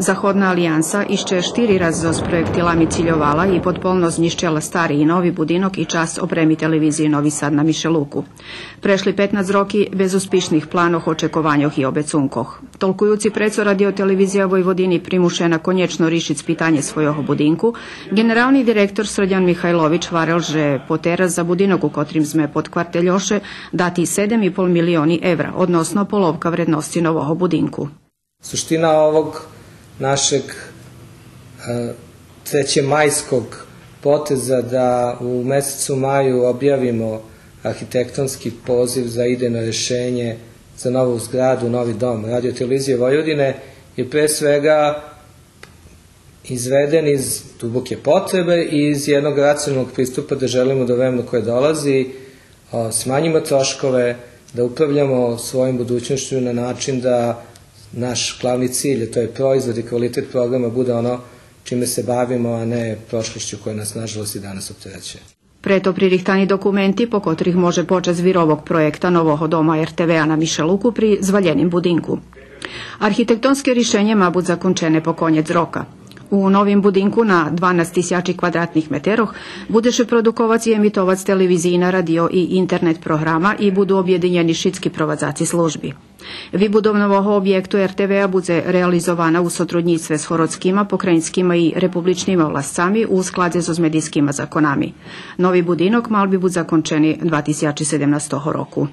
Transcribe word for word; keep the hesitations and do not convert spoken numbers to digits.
Заходна алиянса ище штири раз зоз проєктилами цильовала и подполно знїщела стари и нови будинок и часц опреми Телевизиї Нови Сад на Мишелуку. Прешли петнац роки без успишних планох, очекованьох и обецункох. Толкуюци прецо Радио-телевизия Войводини примушена конєчно ришиц питанє свойого будинку, ґенерални директор Срдян Михайлович гварел же потераз за будинок у котрим зме под квартельоше дати седем и пол милиони евра, односно половка вредносци нового будинку. Suština ovog našeg, e, trećemajskog poteza da u mesecu maju objavimo arhitektonski poziv za idejno rešenje za novu zgradu, novi dom Radio-televizije Vojvodine je pre svega izveden iz duboke potrebe i iz jednog racionalnog pristupa da želimo da u vremenu koje dolazi, a, smanjimo troškove, da upravljamo svojom budućnošću na način da naš glavni cilj, a to je proizvod i kvalitet programa, bude ono čime se bavimo, a ne prošlošću koja nas, nažalost, i danas opterećuje. Прето пририхтани документи по котрих може почац виробок проєкта нового дома Р Т В-а на Мишелуку при звалєним будинку. Архитектонске ришенє ма буц закончене по конєц рока. У новим будинку на дванац тисячи квадратних метерох буде ше продуковац и емитовац телевизийна, радио и интернет програма и буду обєдинєни шицки провадзаци служби. Вибудов нового обєкту Р Т В-а будзе реализована у сотруднїцтве з городскима, покраїнскима и републичнима власцами у складзе зоз медийскима законами. Нови будинок мал би буц закончени два тисячи седемнастого року.